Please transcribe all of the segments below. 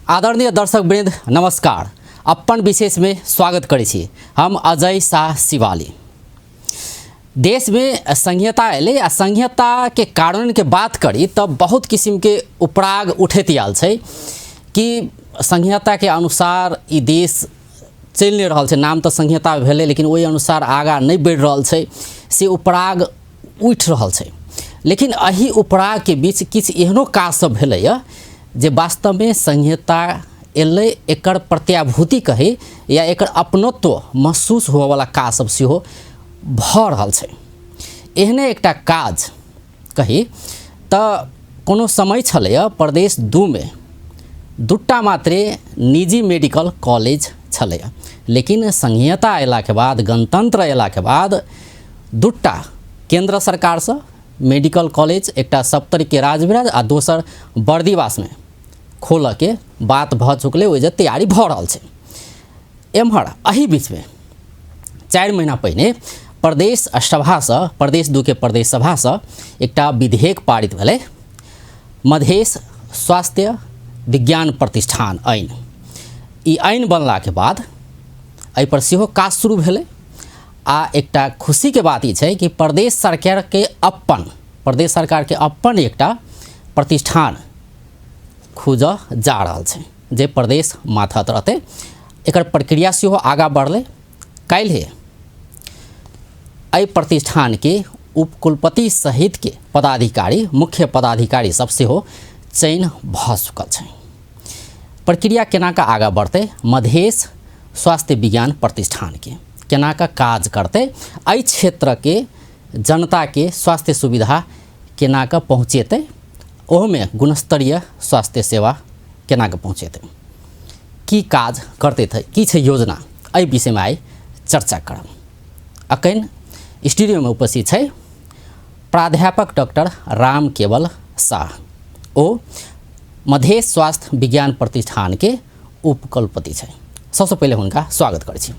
आदरणीय दर्शक वृंद नमस्कार। अपन विशेष में स्वागत करै छी। हम अजय शाह शिवाली। देश में संघीयता एलै आ संघीयता के कारण के बात करी तब बहुत किस्म के उपराग उठैत आयल छै कि संघीयता के अनुसार ई देश चलि नहि रहल छै। नाम तऽ संघीयता भेलै लेकिन ओहि अनुसार आगाँ नहि बढ़ि रहल छै, से उपराग उठि रहल छै। लेकिन एहि उपरागके बीच किछु एहनो काज सब भेलैए जे वास्तवमे संघीयता एलै एकर प्रत्याभूति कही या एकर अपनत्व महसूस हुअवला काज सब सेहो भऽ रहल छै। एहने एकटा काज कही तऽ कोनो समय छलैए प्रदेश 2 दूटा मात्रे निजी मेडिकल कॉलेज छलैए, लेकिन संघीयता अयलाके बाद, गणतंत्र अयलाके बाद दूटा केंद्र सरकारसँ मेडिकल कॉलेज, एकटा सप्तरीके राजविराज आ दोसर बर्दिवासमे खोलऽके बात भऽ चुकलै, ओहि जे तैयारी भऽ रहल छै। एम्हर एहि बीचमे 4 महीना पहिने प्रदेश सभासँ, प्रदेश 2 के प्रदेश सभासँ एकटा विधेयक पारित भेलै, मधेश स्वास्थ्य विज्ञान प्रतिष्ठान ऐन। ई ऐन बनलाके बाद एहिपर सेहो काज शुरू भेलै आ एकटा खुशीके बात ई छै कि प्रदेश सरकारके अपन, प्रदेश सरकारके अपन एकटा प्रतिष्ठान खुजऽ जा रहल छै जे प्रदेश मातहत रहतै। एकर प्रक्रिया सेहो आगाँ बढ़लै। काल्हि एहि प्रतिष्ठानके उपकुलपति सहितके पदाधिकारी, मुख्य पदाधिकारी सब सेहो चयन भऽ चुकल छै। प्रक्रिया केना कऽ आगाँ बढ़तै, मधेश स्वास्थ्य विज्ञान प्रतिष्ठानके केना कऽ काज करतै, एहि क्षेत्रके जनताके स्वास्थ्य सुविधा केना कऽ पहुँचेतै, ओहोमे गुणस्तरीय स्वास्थ्य सेवा केना कऽ पहुँचेतै, की काज करतै, की छै योजना, एहि विषयमे आइ चर्चा करब। अखन स्टूडियोमे उपस्थित छै प्राध्यापक डॉक्टर राम केवल शाह। ओ मधेश स्वास्थ्य विज्ञान प्रतिष्ठानके उपकुलपति छै। सबसँ पहिले हुनका स्वागत करै छी।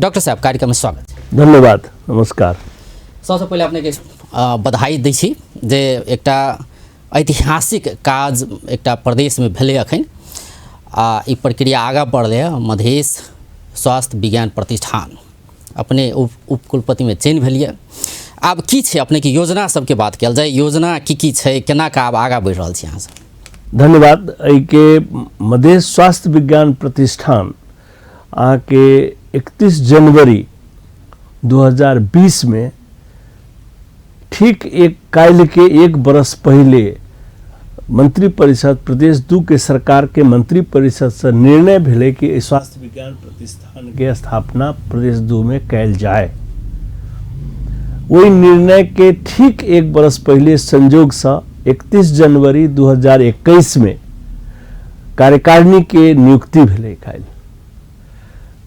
डॉक्टर साहब, कार्यक्रममे स्वागत छै। धन्यवाद, नमस्कार। सबसँ पहिले अपनेके बधाई दै छी जे एकटा ऐतिहासिक काज एकटा प्रदेशमे भेलै अखन आ ई प्रक्रिया आगाँ बढ़लै हँ। मधेश स्वास्थ्य विज्ञान प्रतिष्ठान अपने उपकुलपतिमे चयन भेलियै। आब की छै अपनेके योजना सबके बात कयल जाय, योजना की की छै, केना कऽ आब आगाँ बढ़ि रहल छी अहाँ सब? धन्यवाद। एहिके मधेश स्वास्थ्य विज्ञान प्रतिष्ठान अहाँके 31 जनवरी 2020 में ठीक एक काल्हि के 1 बरस पहले मंत्रिपरिषद प्रदेश 2 के सरकार के मंत्रिपरिषद से निर्णय भेलै कि एहि स्वास्थ्य विज्ञान प्रतिष्ठान के स्थापना प्रदेश 2 में कयल जाय। ओहि निर्णय के ठीक 1 बरस पहले संयोग से 31 जनवरी 2021 में कार्यकारिणी के नियुक्ति भेलै काल्हि।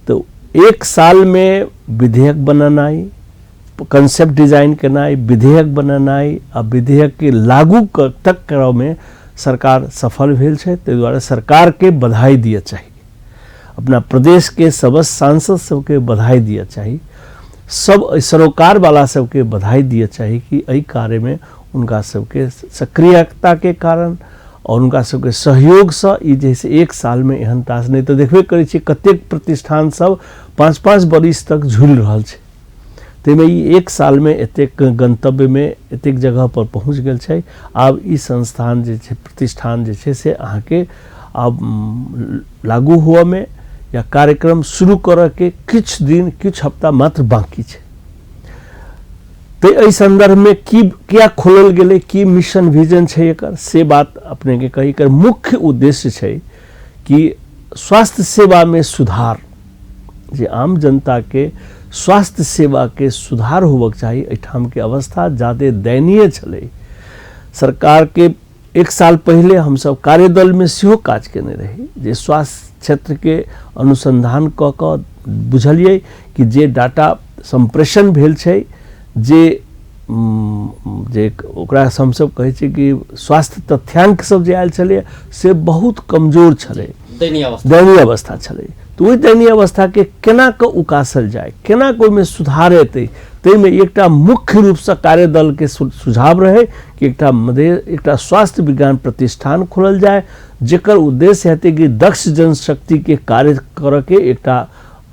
तो 1 साल में विधेयक बनेनाइ, कंसेप्ट डिजाइन केनाइ, विधेयक बनेनाइ आ विधेयक के लागू तक कराबऽमे सरकार सफल भेल छै। ताहि दुआरे सरकार के बधाई दिअ चाही, अपना प्रदेश के समस्त सांसद सबके बधाई दिअ चाही, सब सरोकार वाला सबके बधाई दिअ चाही कि एहि कार्यमे उनका सबके सक्रियता के कारण और उनका सबके सहयोगसँ ई जे से 1 सालमे एहन तास नहि तऽ देखबे करै छियै कतेक प्रतिष्ठान सब 5-5 बरिस तक झूलि रहल छै। ताहिमे ई 1 सालमे एतेक गंतव्यमे एतेक जगह पर पहुँच गेल छै। आब ई संस्थान जे छै, प्रतिष्ठान जे छै से अहाँके आब लागू हुअमे या कार्यक्रम शुरू करऽके किछु दिन किछु हफ्ता मात्र बाँकी छै। तऽ एहि सन्दर्भमे की किया खोलल गेलै, की मिशन विजन छै एकर, से बात अपनेके कही। एकर मुख्य उद्देश्य छै कि स्वास्थ्य सेवामे सुधार, जे आम जनताके स्वास्थ्य सेवाके सुधार होबक चाही। एहिठामके अवस्था ज्यादे दयनीय छलै। सरकारके 1 साल पहिले हमसब कार्यदलमे सेहो काज केने रही जे स्वास्थ्य क्षेत्रके अनुसंधान कऽ कऽ बुझलियै कि जे डाटा सम्प्रेषण भेल छै, जे जे ओकरा हमसब कहै छियै कि स्वास्थ्य तथ्यांक सब जे आयल छलै से बहुत कमजोर छलै, दयनीय अवस्था छलै। तऽ ओहि दयनीय अवस्थाके केना कऽ उकासल जाय, केना कऽ ओहिमे सुधार एतै, ताहिमे एकटा मुख्य रूपसँ कार्यदलके सुझाव रहै कि एकटा एकटा स्वास्थ्य विज्ञान प्रतिष्ठान खोलल जाय, जेकर उद्देश्य हेतै कि दक्ष जनशक्तिके कार्य करऽके एकटा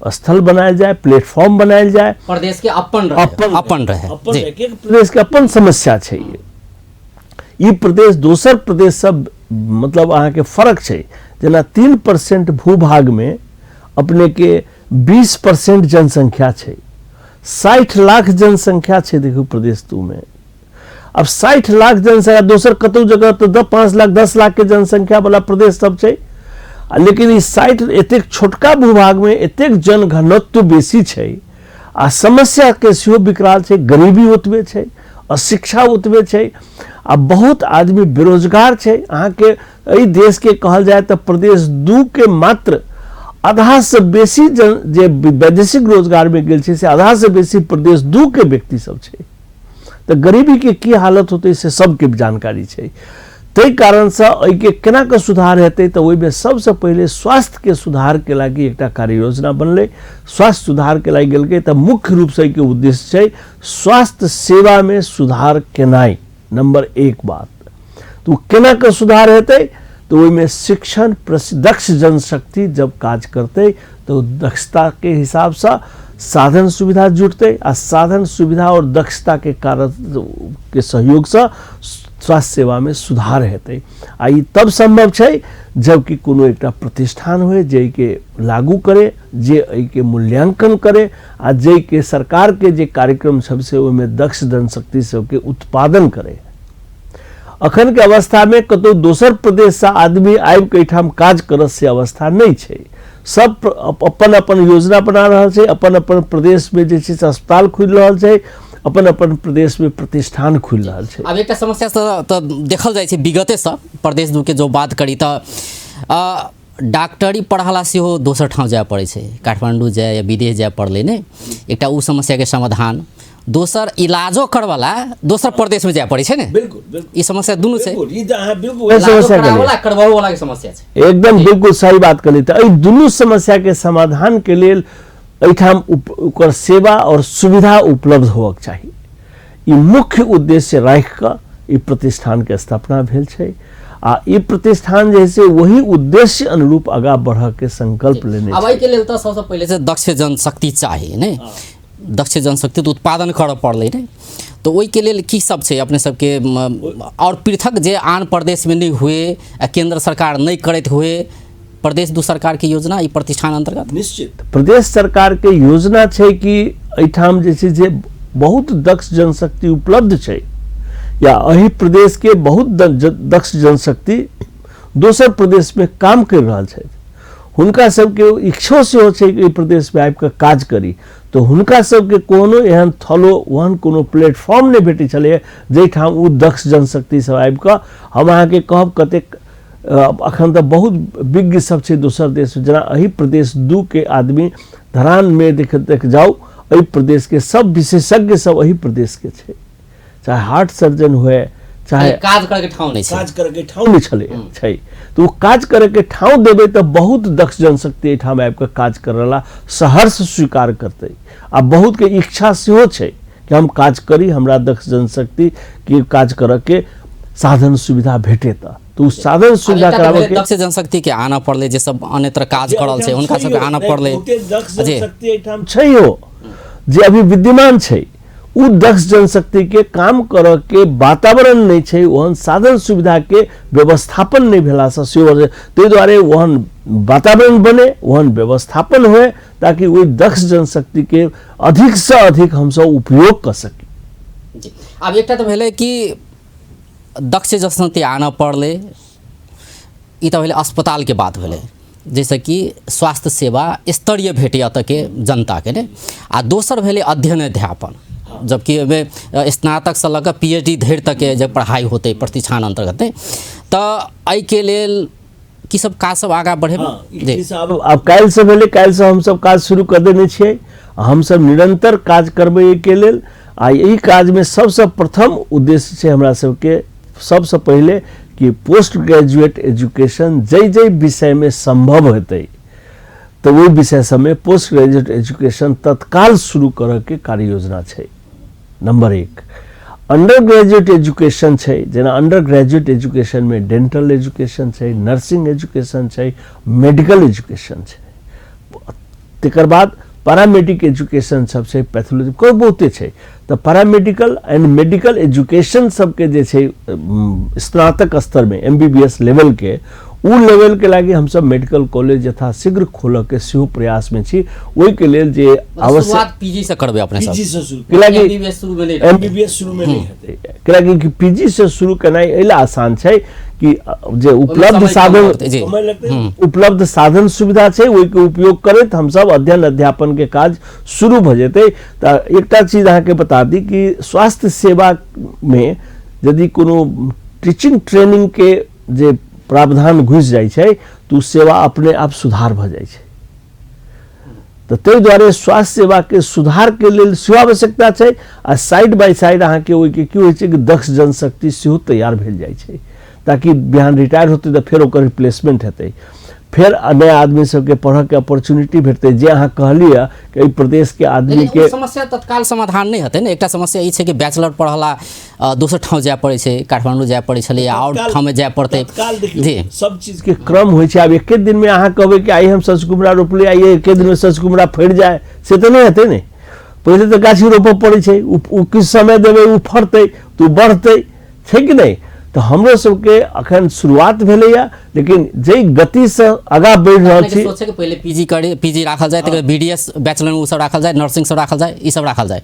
स्थल बनायल जाय, प्लेटफॉर्म बनायल जाय, प्रदेश के अपन रहे, अपन रहे, अपन रहे। प्रदेश के अपन समस्या छै। ई प्रदेश दोसर प्रदेश सब मतलब अहाँके फर्क छै। जेना 3% भूभागमे अपने के 20% जनसंख्या छै, 60 लाख जनसंख्या छै देखू प्रदेश 2 में। अब 60 लाख जनसंख्या, दोसर कतौ जगह तऽ 5 लाख 10 लाख के जनसंख्या वाला प्रदेश सब छै, लेकिन ई 60 एतेक छोटका भूभागमे एतेक जनघनत्व बेसी छै आ समस्या के सेहो विकराल छै, गरीबी ओतबे छै, अशिक्षा ओतबे छै आ बहुत आदमी बेरोजगार छै। अहाँके एहि देशके कहल जाय तऽ प्रदेश 2 के मात्र आधासँ बेसी जन जे वैदेशिक रोजगारमे गेल छै से आधासँ बेसी प्रदेश 2 के व्यक्ति सब छै। तऽ गरीबीके की हालत होतै से सबके जानकारी छै। ताहि कारणसँ एहिके केना कऽ सुधार हेतै तऽ ओहिमे सबसँ पहिले स्वास्थ्यके सुधारके लागि एकटा कार्य योजना बनलै। स्वास्थ्य सुधारके लागि गेलकै तऽ मुख्य रूपसँ एहिके उद्देश्य छै स्वास्थ्य सेवामे सुधार केनाइ, नंबर 1 बात। तऽ ओ केना कऽ सुधार हेतै तऽ ओहिमे शिक्षण दक्ष जनशक्ति जब काज करतै तऽ ओ दक्षताके हिसाबसँ साधन सुविधा जुटतै आ साधन सुविधा और दक्षताके कारण के सहयोगसँ स्वास्थ्य सेवामे सुधार हेतै। आ ई तब सम्भव छै जबकि कोनो एकटा प्रतिष्ठान होय जाहिके लागू करे, जे एहिके मूल्यांकन करे आ जाहिके सरकारके जे कार्यक्रम सब से ओहिमे दक्ष जनशक्ति सबके उत्पादन करे। अखन के अवस्थामे कतौ दोसर प्रदेशसँ आदमी आबि कऽ एहिठाम काज करत से अवस्था नहि छै। सब अपन अपन योजना बना रहल छै, अपन अपन प्रदेशमे जे छै से अस्पताल खुलि रहल छै, अपन अपन प्रदेशमे प्रतिष्ठान खुलि रहल छै। आब एकटा समस्या तऽ देखल जाइ छै विगतेसँ प्रदेश 2 के जो बात करी तऽ डॉक्टरी पढ़ला सेहो दोसर ठाम जाय पड़ै छै, काठमांडू जाय या विदेश जाय पड़लै ने, एकटा ओ समस्याके समाधान। दोसर इलाजो करवला दोसर प्रदेशमे जाय पड़ै छै ने। बिल्कुल बिल्कुल, ई समस्या दुनू छै। ई तऽ अहाँ बिल्कुल वएह समस्या करावला करबाबो वाला के समस्या छै। एकदम बिल्कुल सही बात कहली। तऽ एहि दुनू समस्या के समाधान के लेल एहिठाम ओकर सेवा और सुविधा उपलब्ध होबक चाही। ई मुख्य उद्देश्य राखि कऽ ई प्रतिष्ठान के स्थापना भेल छै आ ई प्रतिष्ठान जे से वही उद्देश्य अनुरूप आगाँ बढ़ऽ के संकल्प लेने। आब एहिके लेल तऽ सबसँ पहिले से दक्ष जनशक्ति चाही ने, दक्ष जनशक्ति तऽ उत्पादन करऽ पड़लै ने, तऽ ओहिके लेल की सब छै अपने सबके और पृथक जे आन प्रदेशमे नहि हुए आ केंद्र सरकार नहि करैत हुए, प्रदेश 2 सरकार के योजना ई प्रतिष्ठान अंतर्गत? निश्चित प्रदेश सरकार के योजना छै कि एहिठाम जे छै जे बहुत दक्ष जनशक्ति उपलब्ध छै या एहि प्रदेश के बहुत दक्ष जनशक्ति दोसर प्रदेश में काम कर रहल छथि, हुनका सबके इच्छो सेहो छै कि एहि प्रदेश में आबि कऽ काज करी, तऽ हुनका सबके कोनो एहन थलो ओहन कोनो प्लेटफॉर्म नहि भेटै छलैए जाहिठाम ओ दक्ष जनशक्ति सब आबि कऽ, हम अहाँके कहब कतेक अखन तऽ बहुत विज्ञ सब छै दोसर देश, जेना एहि प्रदेश 2 के आदमी धरानमे देख देख जाउ, एहि प्रदेशके सब विशेषज्ञ सब एहि प्रदेशके छै, चाहे हार्ट सर्जन हुए, चाहे काज करके ठाउँ नहि छै, काज करके ठाउँ नहि छलै छै, तऽ ओ काज करके ठाउँ देबै तऽ बहुत दक्ष जनशक्ति एहिठाम आबि कऽ काज करला सहर्ष स्वीकार करतै आ बहुतके इच्छा सेहो छै कि हम काज करी, हमरा दक्ष जनशक्ति के काज करऽके साधन सुविधा भेटे तऽ ओ साधन सुविधा कराबऽ के दक्ष जनशक्ति के आनऽ पड़लै, जे सब अन्यत्र काज करल छै हुनका सबके आनऽ पड़लै। दक्ष जनशक्ति एहिठाम छै जे अभी विद्यमान छै, ओ दक्ष जनशक्ति के काम करऽ के वातावरण नहि छै, ओहन साधन सुविधा के व्यवस्थापन नहि भेलासँ सेहो, ताहि दुआरे ओहन वातावरण बने, ओहन व्यवस्थापन हुए ताकि ओहि दक्ष जनशक्ति के अधिकसँ अधिक हमसब उपयोग कऽ सकी। जी, आब एकटा तऽ भेलै कि दक्ष जनशक्ति आनऽ पड़लै, ई तऽ भेलै अस्पतालके बात भेलै, जाहिसँ कि स्वास्थ्य सेवा स्तरीय भेटै एतऽके जनताके ने। आ दोसर भेलै अध्ययन अध्यापन, जबकि ओहिमे स्नातकसँ लऽ कऽ PhD धरि तकके जे पढ़ाइ होतै प्रतिष्ठान अन्तर्गत, तऽ एहिके लेल की सब काज सब आगाँ बढ़ेबै? जी आब काल्हिसँ भेलै, काल्हिसँ हमसब काज शुरू कऽ देने छियै, हमसब निरन्तर काज करबै एहिके लेल। आ एहि काजमे सबसँ प्रथम उद्देश्य छै हमरा सबके सबसँ पहिले कि पोस्ट ग्रेजुएट एजुकेशन जाहि जाहि विषयमे सम्भव हेतै तऽ ओहि विषय सबमे पोस्ट ग्रेजुएट एजुकेशन तत्काल शुरू करऽके कार्य योजना छै। नंबर एक। अंडर ग्रेजुएट एजुकेशन छै, जेना अंडर ग्रेजुएट एजुकेशनमे डेंटल एजुकेशन छै, नर्सिंग एजुकेशन छै, मेडिकल एजुकेशन छै, तकर बाद पैरामेडिक एजुकेशन सब छै, पैथोलॉजी कोइ बहुते छै। तऽ पैरामेडिकल एंड मेडिकल एजुकेशन सबके जे छै स्नातक स्तरमे MBBS लेवलके, ओ लेवलके लागि हमसब मेडिकल कॉलेज यथाशीघ्र खोलऽके सेहो प्रयासमे छी। ओहिके लेल जे आवश्यक पीजी से करबै अपने सब, पीजी से शुरू कैलाकि एमबीबीएस शुरू में नहीं, एमबीबीएस शुरू में नहीं हेतै, कैलाकि पीजी से शुरू केनाइ एहि लए आसान छै कि जे उपलब्ध साधन उपलब्ध साधन सुविधा छै ओहिके उपयोग करैत हमसब अध्ययन अध्यापन के काज शुरू भऽ जेतै। तऽ एकटा चीज अहाँके बता दी कि स्वास्थ्य सेवामे यदि कोनो टीचिंग ट्रेनिंग के जे प्रावधान घुसि जाइ छै तऽ ओ सेवा अपने आप सुधार भऽ जाइ छै। तऽ ताहि दुआरे स्वास्थ्य सेवाके सुधारके लेल सेहो आवश्यकता छै आ साइड बाय साइड अहाँके ओहिके की होइ छै कि दक्ष जनशक्ति सेहो तैयार भेल जाइ छै, ताकि बिहान रिटायर होतै तऽ फेर ओकर रिप्लेसमेंट हेतै, फेर नया आदमी सबके पढ़ऽके अपॉर्चुनिटी भेटतै। जे अहाँ कहलियै कि एहि प्रदेशके आदमीके समस्या तत्काल समाधान नहि हेतै ने। एकटा समस्या ई छै कि बैचलर पढ़ला दोसर ठाम जाय पड़ै छै, काठमांडू जाय पड़ै छलै, आओर ठाममे जाय पड़तै। जी, सब चीजके क्रम होइ छै। आब एके दिनमे अहाँ कहबै कि आइ हम सचकुमरा रोपलियै, आइ एके दिनमे सचकुमरा फड़ि जाय, से तऽ नहि हेतै ने। पहिले तऽ गाछी रोपऽ पड़ै छै, ओ किछु समय देबै, ओ फड़तै तऽ ओ बढ़तै, छै कि नहि? तऽ हमरो सबके अखन शुरुआत भेलैया, लेकिन जाहि गतिसँ आगाँ बढ़ि रहल छी, सोचे कि पहिले पीजी करे, पीजी राखल जाय, तकर बीडीएस बैचलर ओ सब राखल जाय, नर्सिंग सब राखल जाय, ई सब राखल जाय,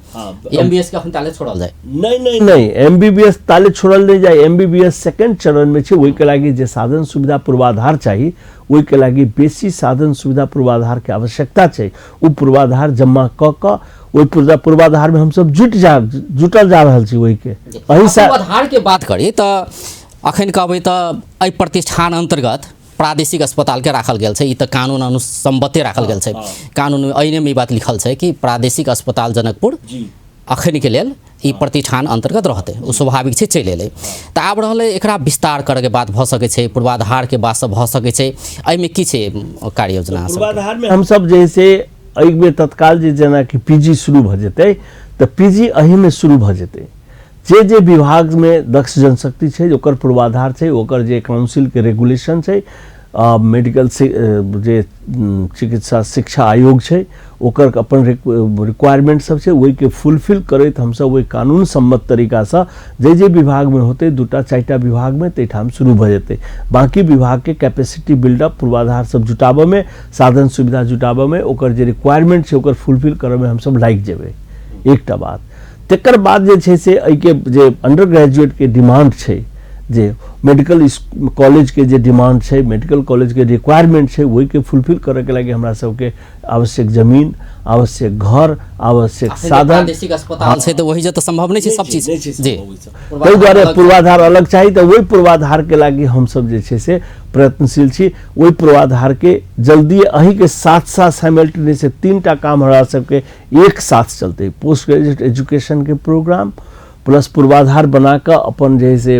एमबीएस के अखन ताले छोड़ल जाय। नहीं नहीं नहीं, एमबीबीएस ताले छोड़ल नहीं जाय। एमबीबीएस सेकंड चरण में छै, ओहिके लागि जे साधन सुविधा पूर्वाधार चाही, ओहिके लागि बेसी साधन सुविधा पूर्वाधार के आवश्यकता छै। ओ पूर्वाधार जमा कऽ कऽ ओहि पूर्वाधार में हमसब जुटल जा रहल छी ओहिके। एहि पूर्वाधार के बात करी तऽ अखन कहबै तऽ एहि प्रतिष्ठान अन्तर्गत प्रादेशिक अस्पताल के राखल गेल छै। ई तऽ कानून अनुसम्मते राखल गेल छै। कानून में ऐने में ई बात लिखल छै कि प्रादेशिक अस्पताल जनकपुर अखन के लेल ई प्रतिष्ठान अन्तर्गत रहतै, ओ स्वाभाविक छै, चलि एलै। तऽ आब रहलै एकरा विस्तार करैके बात भऽ सकै छै, पूर्वाधारके बात सब भऽ सकै छै, एहिमे की छै कार्य योजना? पूर्वाधारमे हमसब जे से एहिमे तत्काल जे जेनाकि पीजी शुरू भऽ जेतै तऽ पीजी एहिमे शुरू भऽ जेतै। जे जे विभागमे दक्ष जनशक्ति छै ओकर पूर्वाधार छै, ओकर जे काउंसिलके रेगुलेशन छै, मेडिकल जे चिकित्सा शिक्षा आयोग छै ओकर अपन रिक्वायरमेंट सब छै, ओहिके फुलफिल करैत हमसब ओहि कानून सम्मत तरीकासँ जे जे विभागमे होतै 2 4 विभागमे ताहिठाम शुरू भऽ जेतै। बाँकी विभागके कैपेसिटी बिल्डअप पूर्वाधार सब जुटाबऽमे, साधन सुविधा जुटाबऽमे, ओकर जे रिक्वायरमेंट छै ओकर फुलफिल करऽमे हमसब लागि जेबै, एकटा बात। तकर बाद जे छै से एहिके जे अंडर ग्रेजुएटके डिमांड छै, जे मेडिकल कॉलेजके जे डिमांड छै, मेडिकल कॉलेजके रिक्वायरमेंट छै, ओहिके फुलफिल करऽके लागि हमरा सबके आवश्यक जमीन, आवश्यक घर, आवश्यक साधन। प्रादेशिक अस्पताल छै तऽ ओहि जे तऽ सम्भव नहि छै सब चीज जी, ताहि दुआरे पूर्वाधार अलग चाही। तऽ ओहि पूर्वाधारके लागि हमसब जे छै से प्रयत्नशील छी। ओहि पूर्वाधारके जल्दी एहिके साथ साथ साइमल्टेनियस 3टा काम हमरा सबके एक साथ चलतै। पोस्ट ग्रेजुएट एजुकेशनके प्रोग्राम प्लस पूर्वाधार बना कऽ अपन जे है से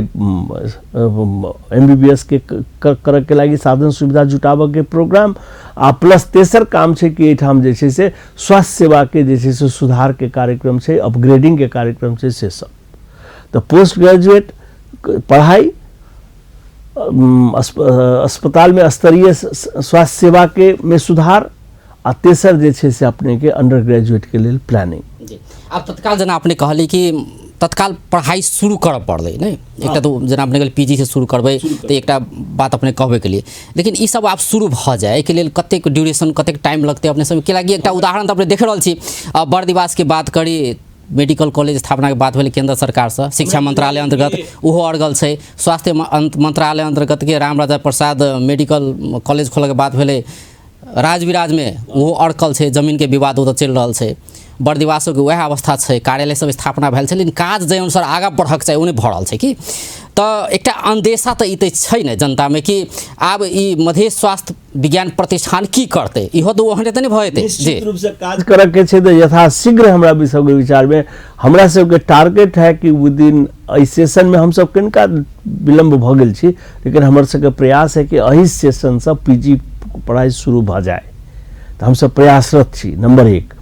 MBBS के करऽके लागि साधन सुविधा जुटाबऽके प्रोग्राम, आ प्लस तेसर काम छै कि एहिठाम जे छै से स्वास्थ्य सेवाके जे छै से सुधारके कार्यक्रम छै, अपग्रेडिंगके कार्यक्रम छै, से सब। तऽ पोस्ट ग्रेजुएट पढ़ाइ, अस्पतालमे स्तरीय स्वास्थ्य सेवाके में सुधार, आ तेसर जे छै से अपनेके अंडर ग्रेजुएटके लेल प्लानिंग। जी, आब तत्काल जेना अपने कहली कि तत्काल पढ़ाइ शुरू करऽ पड़लै ने, एकटा तऽ जेना अपने कहली पीजी से शुरू करबै तऽ एकटा बात अपने कहबे केलियै, लेकिन ई सब आब शुरू भऽ जाय एहिके लेल कतेक ड्यूरेशन, कतेक टाइम लगतै अपने सब? कैलाकि एकटा उदाहरण तऽ अपने देख रहल छी, बर्दिवासके बात करी, मेडिकल कॉलेज स्थापनाके बात भेलै केन्द्र सरकारसँ, शिक्षा मंत्रालय अन्तर्गत ओहो अड़गल छै, स्वास्थ्य मंत्रालय अन्तर्गतके रामराजा प्रसाद मेडिकल कॉलेज खोलऽके बात भेलै, राजविराजमे ओहो अड़कल छै, जमीनके विवाद ओतऽ चलि रहल छै, बर्दिवासोके वएह अवस्था छै, कार्यालय सब स्थापना भेल छै लेकिन काज जाहि अनुसार आगाँ बढ़क चाही ओ नहि भऽ रहल छै। कि तऽ एकटा अन्देशा तऽ ई तऽ छै ने जनतामे कि आब ई मधेश स्वास्थ्य विज्ञान प्रतिष्ठान की करतै, इहो तऽ ओहने तऽ नहि भऽ जेतै। निश्चित रूप से काज करऽके छै तऽ यथाशीघ्र हमरा भी सबके विचारमे हमरा सबके टारगेट है कि विदिन एहि सेशनमे हमसब कनिका विलम्ब भऽ गेल छी, लेकिन हमर सबके प्रयास है कि एहि सेशनसँ पीजी पढ़ाइ शुरू भऽ जाय, तऽ हमसब प्रयासरत छी, नंबर 1।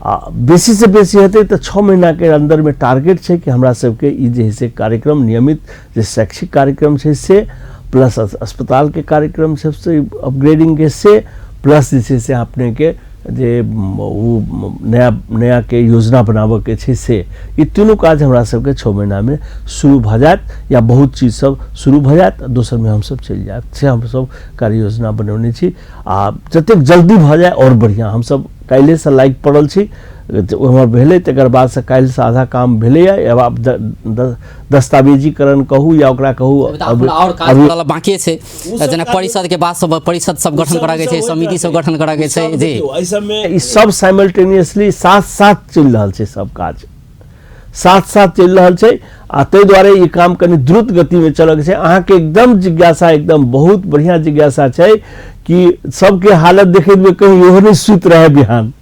आ बेसीसँ बेसी हेतै तऽ 6 महीनाके अन्दरमे टारगेट छै कि हमरा सबके ई जे है से कार्यक्रम नियमित जे शैक्षिक कार्यक्रम छै से प्लस अस्पतालके कार्यक्रम सबसे अपग्रेडिंगके से प्लस जे छै से अपनेके जे ओ नया नया के योजना बनाबऽके छै से ई तीनू काज हमरा सबके 6 महीनामे शुरू भऽ जायत या बहुत चीज सब शुरू भऽ जायत, दोसरमे हमसब चलि जायब। से हमसब कार्य योजना बनौने छी आ जतेक जल्दी भऽ जाय आओर बढ़िआँ। हमसब काल्हिएसँ लागि पड़ल छी, हमर भेलै तकर बादसँ काल्हिसँ आधा काम भेलैए। आब दस्तावेजीकरण कहू या ओकरा कहू आओर काज बाँकी छै, जेना परिषद के बाद सब परिषद सब गठन करऽ के छै, समिति सब गठन करऽ के छै। जी एहि सबमे ई सब साइमल्टेनियसली साथ साथ चलि रहल छै, सब काज साथ साथ चलि रहल छै आ ताहि दुआरे ई काम कनि द्रुत गतिमे चलऽ के छै। अहाँके एकदम जिज्ञासा, एकदम बहुत बढ़िआँ जिज्ञासा छै कि सबके हालत देखैत कहीं इहो नहि सुति रहै बिहान।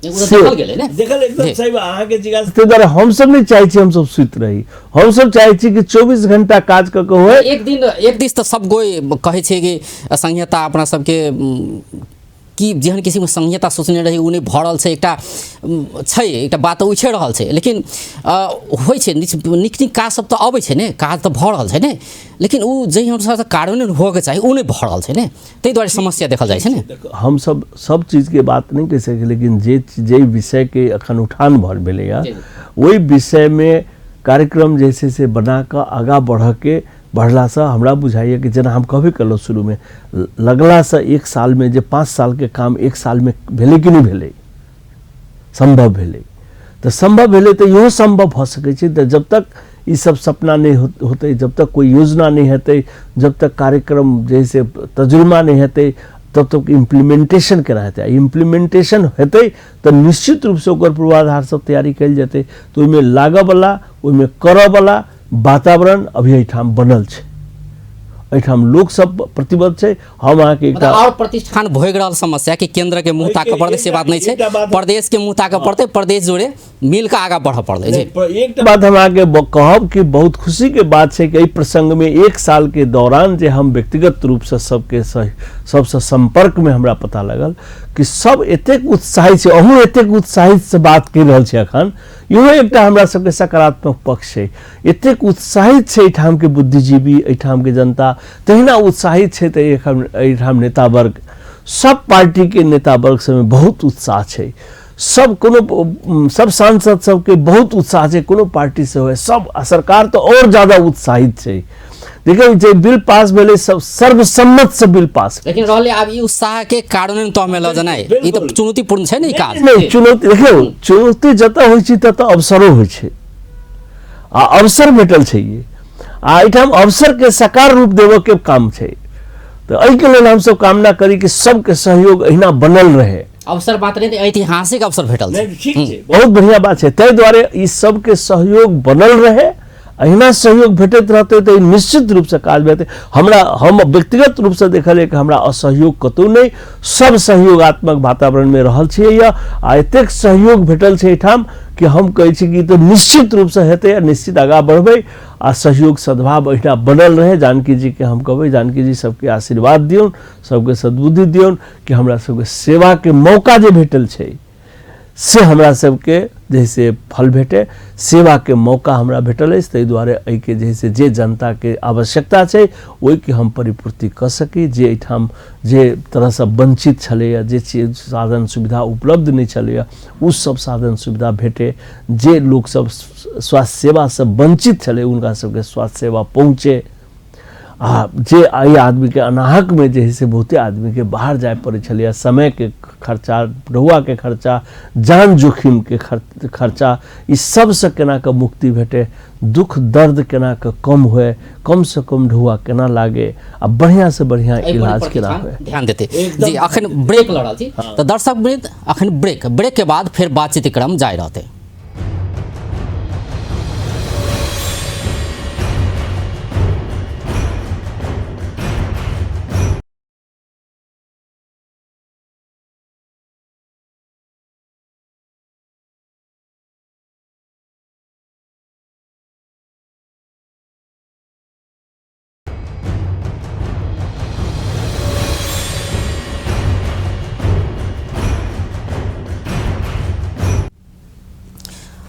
देखल एकदम सही बात अहाँके जिज्ञासा। ताहि दुआरे हमसब नहि चाहै छी हमसब सुति रही, हमसब चाहै छी कि 24 घंटा काज कऽ के होय। एक दिन एक दिस तऽ सब कोइ कहै छै कि संहिता अपना सबके कि जेहन किसिमके संहिता सोचने रही ओ नहि भऽ रहल छै, एकटा छै एकटा बात तऽ उठि रहल छै, लेकिन होइ छै नीक नीक काज सब तऽ अबै छै ने, काज तऽ भऽ रहल छै ने, लेकिन ओ जाहि अनुसारसँ कार्यान्वयन होबऽके चाही ओ नहि भऽ रहल छै ने, ताहि दुआरे समस्या देखल जाइ छै ने। हमसब सब चीजके बात नहि कहि सकै, लेकिन जे जाहि विषयके एखन उठान भऽ भेलैए ओहि विषयमे कार्यक्रम जे छै से बनाकऽ आगाँ बढ़ऽके बढ़लासँ हमरा बुझाइए कि जेना हम कहबे केलहुँ शुरूमे, लगलासँ 1 सालमे जे 5 सालके काम 1 सालमे भेलै कि नहि भेलै, सम्भव भेलै तऽ सम्भव भेलै, तऽ इहो सम्भव भऽ सकै छै। तऽ जब तक ई सब सपना नहि होतै, जब तक कोइ योजना नहि हेतै, जब तक कार्यक्रम जे से तजुर्बा नहि हेतै, तब तक इम्प्लीमेंटेशन केना हेतै? इम्प्लीमेंटेशन हेतै तऽ निश्चित रूपसँ ओकर पूर्वाधार सब तैयारी कयल जेतै। तऽ ओहिमे लागऽवला, ओहिमे करऽवला वातावरण अभी एहिठाम बनल छै, एहिठाम लोक सब प्रतिबद्ध छै। हम अहाँके एकटा आओर प्रतिष्ठान भोगि रहल समस्या कि केंद्र के मुँह ताकऽ पड़तै से बात नहि छै, प्रदेश के मुँह ताकऽ पड़तै, प्रदेश जोड़े मिल कऽ आगाँ बढ़ऽ पड़तै। जी एकटा बात हम अहाँके कहब कि बहुत खुशी के बात छै कि एहि प्रसंग में 1 साल के दौरान जे हम व्यक्तिगत रूप से सबके सबसे संपर्क में हमरा पता लगल कि सब एतेक उत्साहित छै, अहूँ एतेक उत्साहित से बात करि रहल छी एखन, इहो एकटा हमरा सबके सकारात्मक पक्ष छै। एतेक उत्साहित छै एहिठामके बुद्धिजीवी, एहिठामके जनता तहिना उत्साहित छै, तऽ एहिठाम नेता वर्ग, सब पार्टीके नेता वर्ग सबमे बहुत उत्साह छै, सब कोनो सब सांसद सबके बहुत उत्साह छै, कोनो पार्टी से होय सब, आ सरकार तऽ और ज्यादा उत्साहित छै। देखियौ जे बिल पास भेलै सब सर्वसम्मत से बिल पास, लेकिन रहलै आब ई उत्साह के कारण तो हमें लऽ जेनाइ ई तऽ चुनौतीपूर्ण छै ने ई काज। नहि चुनौती, देखियौ चुनौती जतऽ होइ छै ततऽ अवसरो होइ छै, आ अवसर भेटल छै ई, आ एहिठाम अवसर के साकार रूप देबऽ के काम छै। तऽ एहिके लेल हमसब कामना करी कि सबके सहयोग एहिना बनल रहे। अवसर मात्र नहि, ऐतिहासिक अवसर भेटल छै। ठीक छै, बहुत बढ़िया बात छै। ताहि दुआरे ई सबके सहयोग बनल रहे, अहिना सहयोग भेटैत रहतै तऽ निश्चित रूपसँ काज हेतै। हम व्यक्तिगत रूपसँ देखलियै कि हमरा असहयोग कतहु नहि, सब सहयोगात्मक वातावरणमे रहल छियै आ एतेक सहयोग भेटल छै एहिठाम कि हम कहै छी कि तऽ निश्चित रूपसँ हेतै आ निश्चित आगाँ बढ़बै आ सहयोग सद्भाव एहिना बनल रहै। जानकी जीके हम कहबै, जानकी जी सबके आशीर्वाद दियौन, सबके सद्बुद्धि दियौन कि हमरा सबके सेवाके मौका जे भेटल छै से हमरा सबके जे से फल भेटे। सेवाके मौका हमरा भेटल अछि, ताहि दुआरे एहिके जे से जे जनताके आवश्यकता छै ओहिके हम परिपूर्ति कऽ सकी। जे एहिठाम जे तरहसँ वंचित छलैए, जे चीज साधन सुविधा उपलब्ध नहि छलैए, ओ सब साधन सुविधा भेटे। जे लोकसब स्वास्थ्य सेवासँ वंचित छलै हुनका सबके स्वास्थ्य सेवा पहुँचे। आ जे एहि आदमीके अनाहकमे जे है से बहुते आदमीके बाहर जाय पड़ै छलैए, समयके खर्चा, ढौआके खर्चा, जान जोखिमके खर्चा, ई सबसँ केना कऽ मुक्ति भेटै, दुख दर्द केना कऽ कम होए, कमसँ कम ढौआ केना लागे आ बढ़िआँसँ बढ़िआँ इलाज केना होए, ध्यान देते। जी अखन ब्रेक लऽ रहल छी तऽ दर्शक वृंद, अखन ब्रेक के बाद फेर बातचीत क्रम जारी रहतै।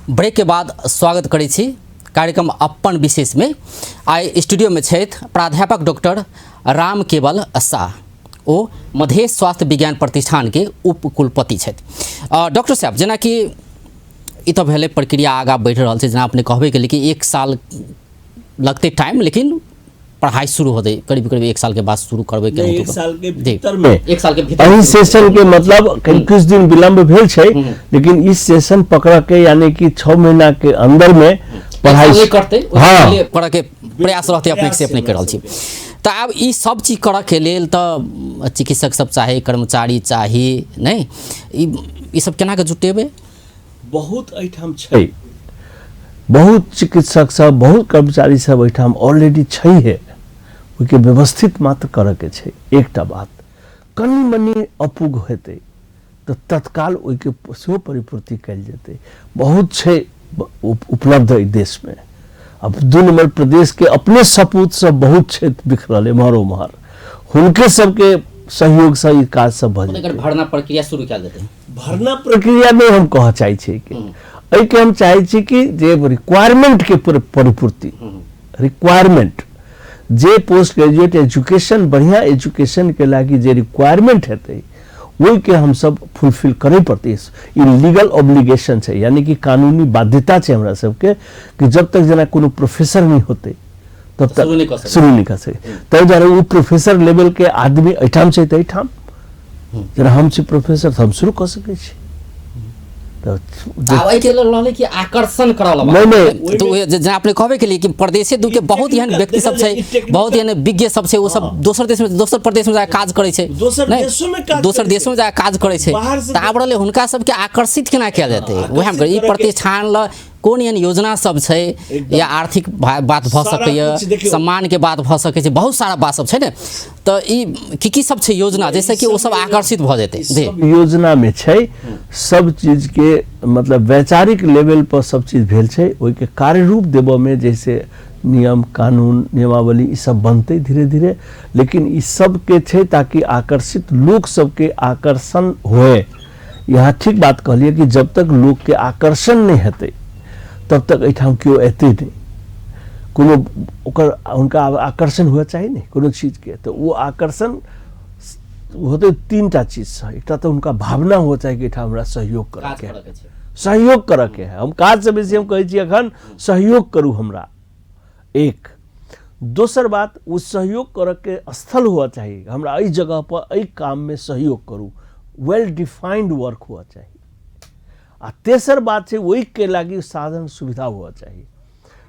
ब्रेक के बाद स्वागत करै छी कार्यक्रम अपन विशेष में। आइ स्टूडियो में छथि प्राध्यापक डॉक्टर राम केवल शाह, ओ मधेश स्वास्थ्य विज्ञान प्रतिष्ठान के उपकुलपति छथि। डॉक्टर साहब, जेनाकि ई तऽ भेलै प्रक्रिया आगाँ बढ़ि रहल छै, जेना अपने कहबे केलियै कि 1 साल लगतै टाइम, लेकिन पढ़ाई शुरू होतै करीब करीब 1 साल के बाद शुरू करबै के 1 साल के भीतर में, 1 साल के भीतर एहि सेशन के मतलब किछु दिन विलंब भेल छै, लेकिन इस सेशन पकड़ के यानी कि 6 महीना के अंदर में पढ़ाई नहीं करते, हाँ। करऽ के प्रयास रहते अपने से अपने कर रहल छी। तऽ आब ई सब चीज करऽ के लेल तऽ चिकित्सक सब चाही, कर्मचारी चाही, नहीं ई सब केना के जुटेबै? बहुत एहिठाम छै, बहुत चिकित्सक सब, बहुत कर्मचारी सब एहिठाम ऑलरेडी छै हे, ओहिके व्यवस्थित मात्र करऽके छै। एकटा बात कनि मनि अपुग हेतै तऽ तत्काल ओहिके सेहो परिपूर्ति कयल जेतै। बहुत छै उपलब्ध एहि देशमे। अब 2 नंबर प्रदेशके अपने सपूत सब बहुत छै बिखरल एम्हर ओम्हर, हुनके सबके सहयोगसँ ई काज सब भऽ जेतै। भरना प्रक्रिया शुरू कयल जेतै। भरना प्रक्रिया नहि हम कहऽ चाहै छियै कि एहिके हम चाहै छी कि जे रिक्वायरमेंटके परिपूर्ति, रिक्वायरमेंट जे पोस्ट ग्रेजुएट एजुकेशन, बढ़िया एजुकेशन के लागि जे रिक्वायरमेंट हेतै ओहिके हमसब फुलफिल करै पड़तै। ई लीगल ऑब्लिगेशन छै, यानी कि कानूनी बाध्यता छै हमरा सबके कि जब तक जेना कोनो प्रोफेसर नहि होतै तब तक शुरू नहि कऽ सकै। ताहि दुआरे ओ प्रोफेसर लेवल के आदमी एहिठाम छै तऽ एहिठाम जेना हम छी प्रोफेसर तऽ हम शुरू कऽ सकै छी। आब एहिके लेल रहलै कि आकर्षण करऽ वाला बात। नहीं, नहीं, तो उहे जेना अपने कहबे केलियै कि प्रदेशे दू के बहुत एहन व्यक्ति सब छै, बहुत एहन विज्ञ सब छै, ओ सब दोसर देश में, दोसर प्रदेश में जाके काज करै छै, दोसर देशो में काज दोसर करै छै। देशो में जाके काज करै छै। बाहर से तऽ आब रहलै हुनका सबके आकर्षित केना कयल जेतै? आकर्षित वएह हम कहै, ई करऽके प्रतिष्ठान लए कोन एहन योजना सब छै एकदम। या आर्थिक बात भऽ सारा सकैए, कुछ देखियौ। सम्मान के बात भऽ सकै छै, बहुत सारा बात सब छै ने। तऽ ई की की सब छै योजना जैसे कि ओ सब आकर्षित भऽ जेतै? जी। सब योजना में छै सब चीज के, मतलब वैचारिक लेवल पर सब चीज भेल छै। ओहिके कार्यरूप देबऽ में जैसे नियम कानून नियमावली ई सब बनतै धीरे धीरे, लेकिन ई सब के छै ताकि आकर्षित लोक सबके आकर्षण होए। यहाँ ठीक बात कहलियै कि जब तक लोक के आकर्षण नहीं हेतै तब तक एहिठाम केओ एतै नहि। कोनो ओकर हुनका आकर्षण हुए चाही ने कोनो चीजके, तऽ ओ आकर्षण होतै 3टा चीजसँ। एकटा तऽ हुनका भावना हुए चाही कि एहिठाम हमरा सहयोग करऽके है, सहयोग करऽके है। हम काजसँ बेसी हम कहै छी एखन सहयोग करू हमरा। एक दोसर बात, ओ सहयोग करऽके स्थल हुआ चाही, हमरा एहि जगह पर एहि काममे सहयोग करू, वेल डिफाइंड वर्क हुआ चाही। आ तेसर बात छै ओहिके लागि साधन सुविधा हुआ चाही।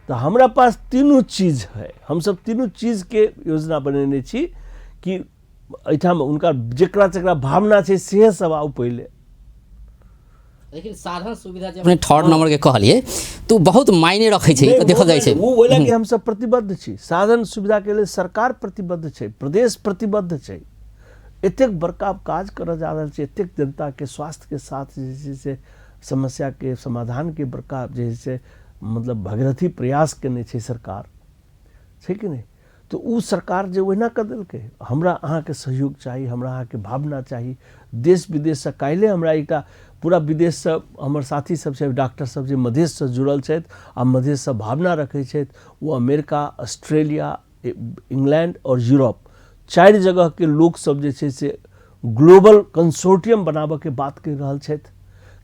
तऽ हमरा पास तीनू चीज है, हमसब तीनू चीजके योजना बनेने छी कि एहिठाम हुनका जकरा जकरा भावना छै से सब आउ पहिले। लेकिन साधन सुविधा जे अपने थर्ड नंबर के कहलिए तो बहुत मायने रखै छै, तऽ देखल जाइ छै। ओ ओहि लागि हमसब प्रतिबद्ध छी, साधन सुविधा के लेल सरकार प्रतिबद्ध छै, प्रदेश प्रतिबद्ध छै। एतेक बड़का काज करऽ जा रहल छै, एतेक जनता के स्वास्थ्य के साथ जे छै से समस्या के समाधान के बड़का जे छै से मतलब भगीरथी प्रयास केने छै सरकार, छै कि नहि? तऽ ओ सरकार जे ओहिना कऽ देलकै, हमरा अहाँके सहयोग चाही, हमरा अहाँके भावना चाही। देश विदेशसँ काल्हिए हमरा एकटा पूरा विदेशसँ हमर साथी सब छै, डॉक्टर सब जे मधेशसँ जुड़ल छथि आ मधेशसँ भावना रखै छथि, ओ अमेरिका, ऑस्ट्रेलिया, इंग्लैंड आओर यूरोप 4 जगहके लोक सब जे छै से ग्लोबल कंसोर्टियम बनाबऽके बात कहि रहल छथि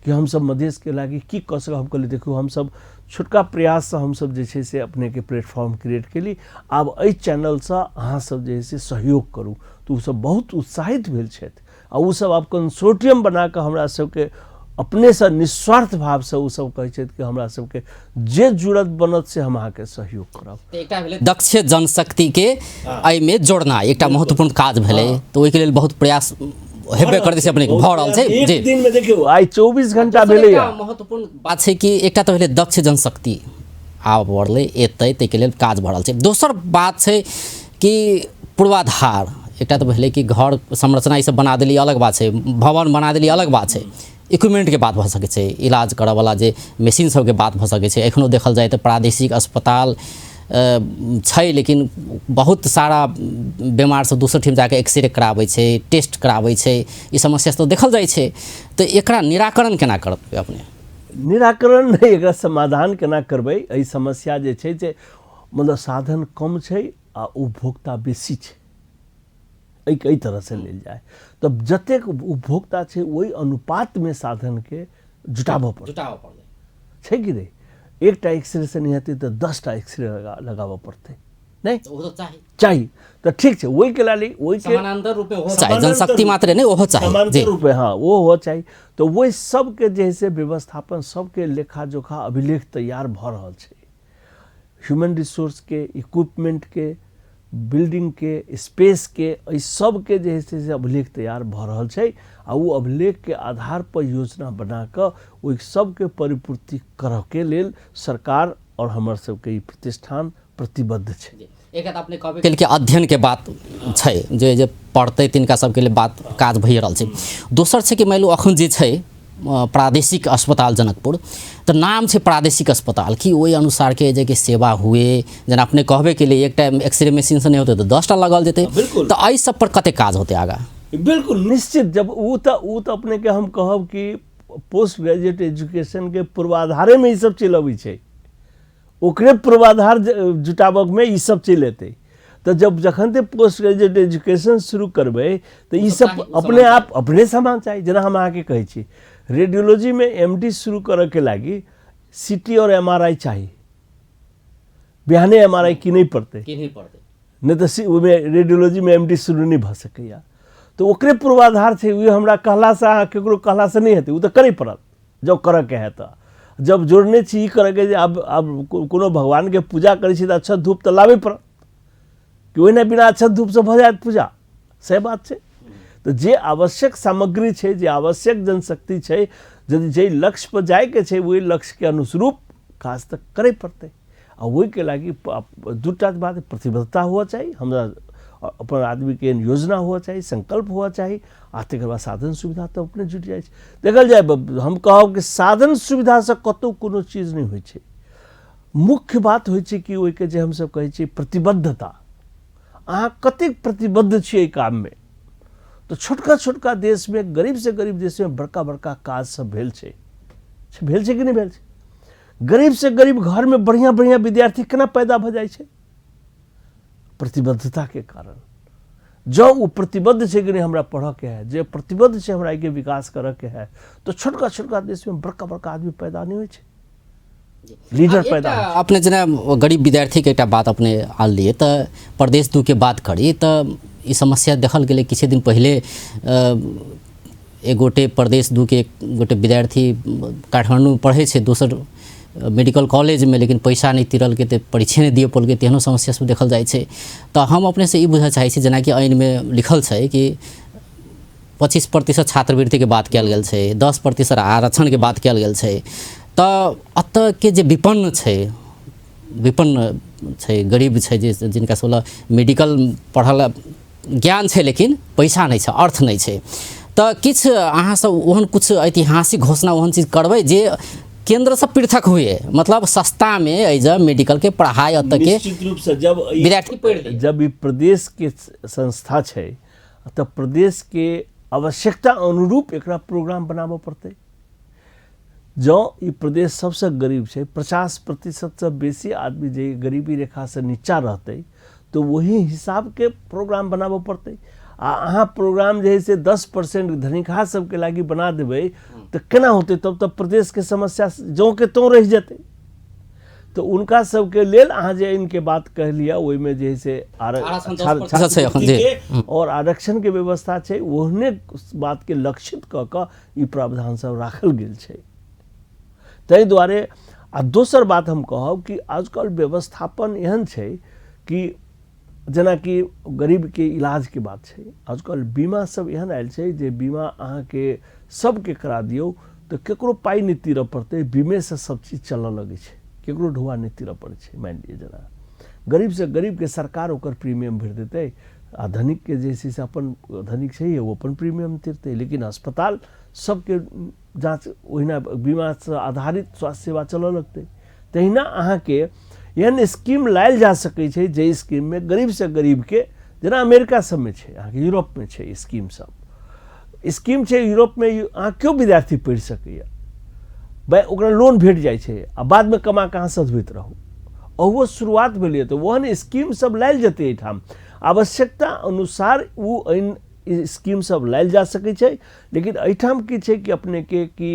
कि हमसब मधेशके लागि की कऽ सकब। हम कहलियै देखियौ, हमसब छोटका प्रयाससँ हमसब जे छै से अपनेके प्लेटफॉर्म क्रिएट केली, आब एहि चैनलसँ अहाँ सब जे है से सहयोग करू। तऽ ओसब बहुत उत्साहित भेल छथि आ ओसब आब कंसोर्टियम बनाकऽ हमरा सबके अपनेसँ निस्वार्थ भावसँ ओसब कहै छथि कि हमरा सबके जे जरूरत बनत से हम अहाँके सहयोग करब। तऽ एकटा भेलै दक्ष जनशक्तिके एहिमे जोड़ना, एकटा महत्वपूर्ण काज भेलै, तऽ ओहिके लेल बहुत प्रयास हेबे करतै से अपने भऽ रहल छै। एक जी। दिन में देखियौ आइ 24 घंटा दोसर भेलैया। एकटा महत्वपूर्ण बात छै कि एकटा तऽ भेलै दक्ष जनशक्ति आब बढ़लै एतै, ताहिके लेल काज भऽ रहल छै। दोसर बात छै कि पूर्वाधार, एकटा तऽ भेलै कि घर संरचना ई सब बना देली अलग बात छै, भवन बना देली अलग बात छै, इक्विपमेंटके बात भऽ सकै छै, इलाज करऽवला जे मशीन सबके बात भऽ सकै छै। एखनो देखल जाय तऽ प्रादेशिक अस्पताल छै, लेकिन बहुत सारा बेमार सब दोसर ठाम जाके एक्सरे कराबै छै, टेस्ट कराबै छै, ई समस्या सब देखल जाइ छै। तऽ एकरा निराकरण केना करबै अपने? निराकरण नहि, एकरा समाधान केना करबै। एहि समस्या जे छै से मतलब साधन कम छै आ उपभोक्ता बेसी छै, एहि तरहसँ लेल जाय तऽ जतेक उपभोक्ता छै ओहि अनुपातमे साधनके जुटाबऽ पड़तै। जुटाबऽ पड़तै छै कि नहि? एकटा एक्सरे से नहि हेतै तऽ 10टा एक्सरे लगाबऽ पड़तै, नहि ओ तऽ चाही। चाही तऽ ठीक छै, ओहिके लेल ओहिके समानांतर रूपे ओहो चाही, जनशक्ति मात्रे नहि ओहो चाही। समानांतर रूपे हाँ ओ हो चाही। तऽ ओहि सबके जे है से व्यवस्थापन सबके लेखा जोखा अभिलेख तैयार भऽ रहल छै। ह्यूमन रिसोर्सके, इक्विपमेंटके, बिल्डिंगके, स्पेसके, एहि सबके जे है से अभिलेख तैयार भऽ रहल छै आ ओ अभिलेखके आधार पर योजना बना कऽ ओहि सबके परिपूर्ति करऽके लेल सरकार और हमर सबके ई प्रतिष्ठान प्रतिबद्ध छै। एक अपने कहबे केलकै अध्ययनके बात छै, जे जे पढ़तै तिनका सबके लेल बात काज भइए रहल छै। दोसर छै कि मानि लू अखन जे छै प्रादेशिक अस्पताल जनकपुर, तऽ नाम छै प्रादेशिक अस्पताल, कि ओहि अनुसारके जे कि सेवा हुए, जेना अपने कहबे केलियै एकटा एक्सरे मशीनसँ नहि होतै तऽ 10टा लगाओल जेतै, बिल्कुल। तऽ एहि सब पर कते काज होतै आगाँ? बिल्कुल निश्चित। जब ओ तऽ अपनेके हम कहब कि पोस्ट ग्रेजुएट एजुकेशनके पूर्वाधारेमे ई सब चलि अबै छै, ओकरे पूर्वाधार जुटाबकमे ई सब चलि एतै। तऽ जब जखन ते पोस्ट ग्रेजुएट एजुकेशन शुरू करबै तऽ ई सब अपने आप अपने सामान चाही। जेना हम अहाँके कहै छी रेडियोलॉजीमे एम डी शुरू करऽके लागि सी टी और एम आर आई चाही, बिहाने एम आर आई किनै पड़तै, नहि तऽ ओहिमे रेडियोलॉजीमे एम डी शुरू नहि भऽ सकैए। तऽ ओकरे पूर्वाधार छै। ओ हमरा कहलासँ अहाँ ककरो कहलासँ नहि हेतै, ओ तऽ करै पड़त जब करऽके है तऽ। जब जोड़ने छी ई करऽके जे आब कोनो भगवानके पूजा करै छी तऽ अच्छा धूप तऽ लाबे पड़त, कि ओहिना बिना अच्छा धूपसँ भऽ जायत पूजा? सएह बात छै। तऽ जे आवश्यक सामग्री छै, जे आवश्यक जनशक्ति छै, यदि जाहि लक्ष्यपर जाइके छै ओहि लक्ष्यके अनुरूप काज तऽ करै पड़तै। आ ओहिके लागि दूटा बात, प्रतिबद्धता हुअ चाही, हमरा अपन आदमीके योजना हुअ चाही, संकल्प हुअ चाही, आ तकर बाद साधन सुविधा तऽ अपने जुटि जाइ छै। देखल जाय हम कहब कि साधन सुविधासँ कतहु कोनो चीज नहि होइ छै। मुख्य बात होइ छै कि ओहिके जे हमसब कहै छियै प्रतिबद्धता, अहाँ कतेक प्रतिबद्ध छियै एहि काममे। तऽ छोटका छोटका देशमे, गरीबसँ गरीब देशमे बड़का बड़का काज सब भेल छै, भेल छै कि नहि भेल छै? गरीबसँ गरीब घरमे बढ़िआँ बढ़िआँ विद्यार्थी केना पैदा भऽ जाइ छै? प्रतिबद्धताके कारण। जँ ओ प्रतिबद्ध छै कि नहि हमरा पढ़ऽके है, जे प्रतिबद्ध छै हमरा एहिके विकास करऽके है, तऽ छोटका छोटका देशमे बड़का बड़का आदमी पैदा नहि होइ छै, लीडर पैदा होइ छै। अपने जेना गरीब विद्यार्थीके एकटा बात अपने आनलियै, तऽ प्रदेश 2 के बात करी तऽ ई समस्या देखल गेलै किछु दिन पहिले। एक गोटे प्रदेश 2 के एक गोटे विद्यार्थी काठमाण्डूमे पढ़ै छै दोसर मेडिकल कॉलेजमे, लेकिन पैसा नहि तिरलकै तऽ परीक्षे नहि दिअ पड़लकै, तेहनो समस्या सब देखल जाइ छै। तऽ हम अपनेसँ ई बुझऽ चाहै छी, जेनाकि ऐनमे लिखल छै कि 25% छात्रवृत्तिके बात कयल गेल छै, 10% आरक्षणके बात कयल गेल छै, तऽ एतऽके जे विपन्न छै, गरीब छै, जे जिनका सब लग मेडिकल पढ़ल ज्ञान छै लेकिन पैसा नहि छै, अर्थ नहि छै, तऽ किछु अहाँसब ओहन किछु ऐतिहासिक घोषणा ओहन चीज करबै जे केन्द्रसँ पृथक हुए, मतलब सस्तामे एहि जे मेडिकलके पढ़ाइ एतऽके निश्चित रूपसँ जब विद्यार्थी पढ़ि लै। जब ई प्रदेशके संस्था छै तऽ प्रदेशके आवश्यकता अनुरूप एकरा प्रोग्राम बनाबऽ पड़तै। जँ ई प्रदेश सबसँ गरीब छै, 50% बेसी आदमी जे गरीबी रेखासँ नीचा रहतै, तऽ ओही हिसाबके प्रोग्राम बनाबऽ पड़तै। आ अहाँ प्रोग्राम जे है से 10% धनिकहा सबके लागि बना देबै तऽ केना होतै? तब तऽ प्रदेशके समस्या जौँ के तौँ रहि जेतै। तऽ उनका सबके लेल अहाँ जे इनके बात कहलियै ओहिमे जे है से आरक्षण 10% छै एखन, जी। और आरक्षणके व्यवस्था छै, ओहने बातके लक्षित कऽ कऽ ई प्रावधान सब राखल गेल छै। ताहि दुआरे आ दोसर बात हम कहब कि आजकल व्यवस्थापन एहन छै कि जेनाकि गरीबके इलाजके बात छै, आजकल बीमा सब एहन आयल छै जे बीमा अहाँके सबके करा दियौ तऽ केकरो पाइ नहि तीरऽ पड़तै, बीमेसँ सब चीज चलऽ लगै छै, केकरो ढुआ नहि तीरऽ पड़ै छै। मानि लिअ जेना गरीबसँ गरीबके सरकार ओकर प्रीमियम भरि देतै, आ धनिकके जे छै से अपन धनिक छै ओ अपन प्रीमियम तीरतै, लेकिन अस्पताल सबके जाँच ओहिना बीमासँ आधारित स्वास्थ्य सेवा चलऽ लगतै। तहिना अहाँके एहन स्कीम लायल जा सकै छै जाहि स्कीममे गरीबसँ गरीबके, जेना अमेरिका सबमे छै, अहाँके यूरोपमे छै स्कीम सब, स्कीम छै यूरोपमे, अहाँ केओ विद्यार्थी पढ़ि सकैए। ओकरा लोन भेट जाइ छै आ बादमे कमा कऽ अहाँ सधबैत रहू। ओहो शुरुआत भेलैए, तऽ ओहन स्कीम सब लायल जेतै एहिठाम, आवश्यकता अनुसार ओ एहन स्कीम सब लायल जा सकै छै। लेकिन एहिठाम की छै कि अपनेके कि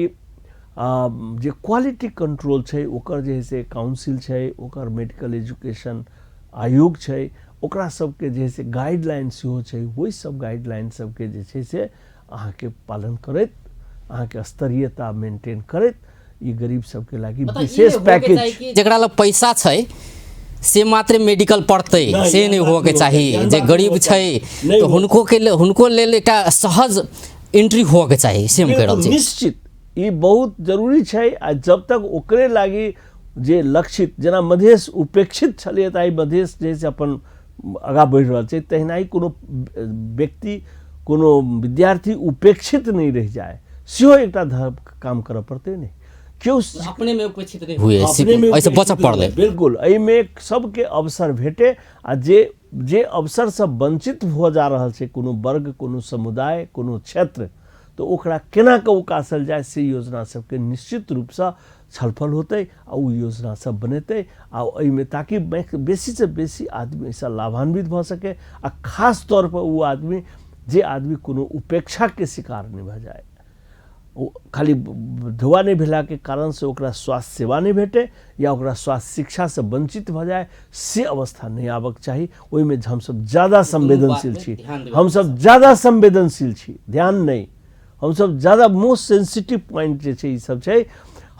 जे क्वालिटी कंट्रोल छै ओकर जे है से काउंसिल छै, ओकर मेडिकल एजुकेशन आयोग छै, ओकरा सबके जे है से गाइडलाइन सेहो छै। ओहि सब गाइडलाइन सबके जे छै से अहाँके पालन करैत, अहाँके स्तरीयता मेंटेन करैत ई गरीब सबके लागि मतलब ई विशेष नहि होके पैकेज चाही कि जकरा लग पैसा छै से मात्र मेडिकल पढ़तै, नहि, से नहि एहन होके बात नहि चाही। होके, एहन जे बात गरीब नहि छै होके। नहि तऽ होके। हुनको लेल एकटा सहज एंट्री होके चाही, से हम कहि रहल छी। निश्चित ई बहुत जरूरी छै। आ जब तक ओकरे लागि जे लक्षित, जेना मधेश उपेक्षित छलै तऽ आइ मधेश जे से अपन आगाँ बढ़ि रहल छै, तहिना ही कोनो व्यक्ति, कोनो विद्यार्थी उपेक्षित नहि रहि जाय, सेहो एकटा धर्म काम करऽ पड़तै। नहि केओ अपने में उपेक्षित नहि हुए, अपने में एहिसँ बचऽ उपेक्षित पड़लै। हुए। बिल्कुल, एहिमे सबके अवसर भेटे आ जे अवसरसँ वंचित भऽ जा रहल छै कोनो वर्ग, कोनो समुदाय, कोनो क्षेत्र, तऽ ओकरा केना कऽ उकासल जाय से योजना सबके निश्चित रूपसँ छलफल होतै आ ओ योजना सब बनेतै आ एहिमे ताकि बेसीसँ बेसी आदमी एहिसँ लाभान्वित भऽ सकै आ खास तौरपर ओ आदमी जे आदमी कोनो उपेक्षाके शिकार नहि भऽ जाय, ओ खाली धुआ नहि भेलाके कारणसँ ओकरा स्वास्थ्य सेवा नहि भेटै या ओकरा स्वास्थ्य शिक्षासँ वंचित भऽ जाय, से अवस्था नहि आबक चाही। ओहिमे हमसब ज्यादा संवेदनशील छी, हमसब ज्यादा संवेदनशील छी, ध्यान नहि, हमसब ज्यादा मोस्ट सेंसिटिव पॉइंट जे छै ई सब छै।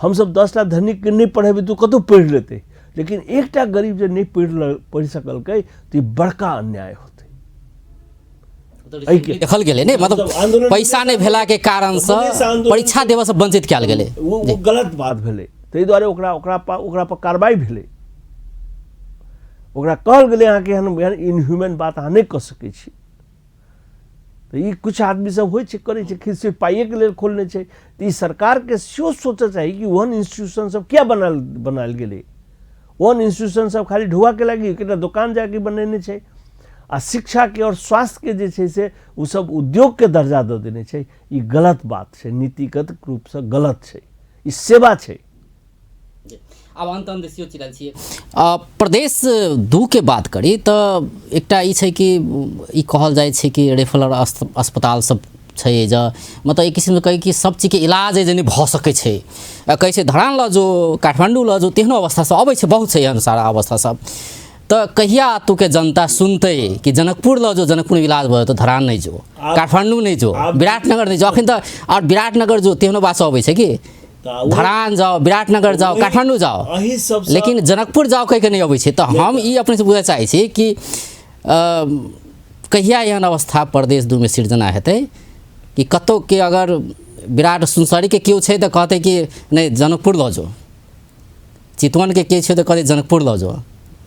हमसब 10टा धनिकके नहि पढ़ेबै तऽ ओ कतहु पढ़ि लेतै, लेकिन एकटा गरीब जे नहि पढ़ि सकलकै तऽ ई बड़का अन्याय होतै। एहिके देखल गेलै ने, मतलब आंदोलन पैसा नहि भेलाके कारणसँ मधेश आंदोलन परीक्षा देबऽसँ वंचित कयल गेलै। ओ गलत बात भेलै, ताहि दुआरे ओकरा पर कार्रवाई भेलै, ओकरा कहल गेलै अहाँके एहन एहन इनह्यूमन बात अहाँ नहि कऽ सकै छी। तऽ ई किछु आदमी सब होइ छै, करै छै, कि सिर्फ पाइएके लेल खोलने छै। तऽ ई सरकारके सेहो सोचऽ चाही कि ओहन इंस्टीट्यूशन सब किया बनायल गेलै, ओहन इंस्टीट्यूशन सब खाली ढुआके लागि एकटा दोकान जाके बनेने छै आ शिक्षाके आओर स्वास्थ्यके जे छै से ओ सब उद्योगके दर्जा दऽ देने छै। ई गलत बात छै, नीतिगत रूपसँ गलत छै, ई सेवा छै। आब अन्त अन्त सेहो चिड़ल छियै। प्रदेश 2 के बात करी तऽ एकटा ई छै कि ई कहल जाइ छै कि रेफरल अस्पताल सब छै जे, मतलब एक किसिमसँ कही कि सब चीजके इलाज जे नहि भऽ सकै छै, कहै छै धरान लऽ जो, काठमाण्डू लऽ जो, तेहनो अवस्था सब अबै छै, बहुत छै एहन सारा अवस्था सब। तऽ कहिया एतुके जनता सुनतै कि जनकपुर लऽ जो, जनकपुरमे इलाज भऽ जेतौ, धरान नहि जो, काठमाण्डू नहि जो, विराटनगर नहि जो। अखन तऽ आओर विराटनगर जो तेहनो बात सब अबै छै कि धरान जाओ, विराटनगर जाओ, काठमाण्डू जाओ, लेकिन जनकपुर जाओ कहि के नहि अबै छै। तऽ हम ई अपनेसँ बुझऽ चाहै छी कि कहिया एहन अवस्था प्रदेश 2 मे सृजना हेतै कि कतौ के अगर विराट सुनसरीके केओ छै तऽ कहतै कि नहि जनकपुर लऽ जो, चितवनके केओ छै तऽ कहतै जनकपुर लऽ जो,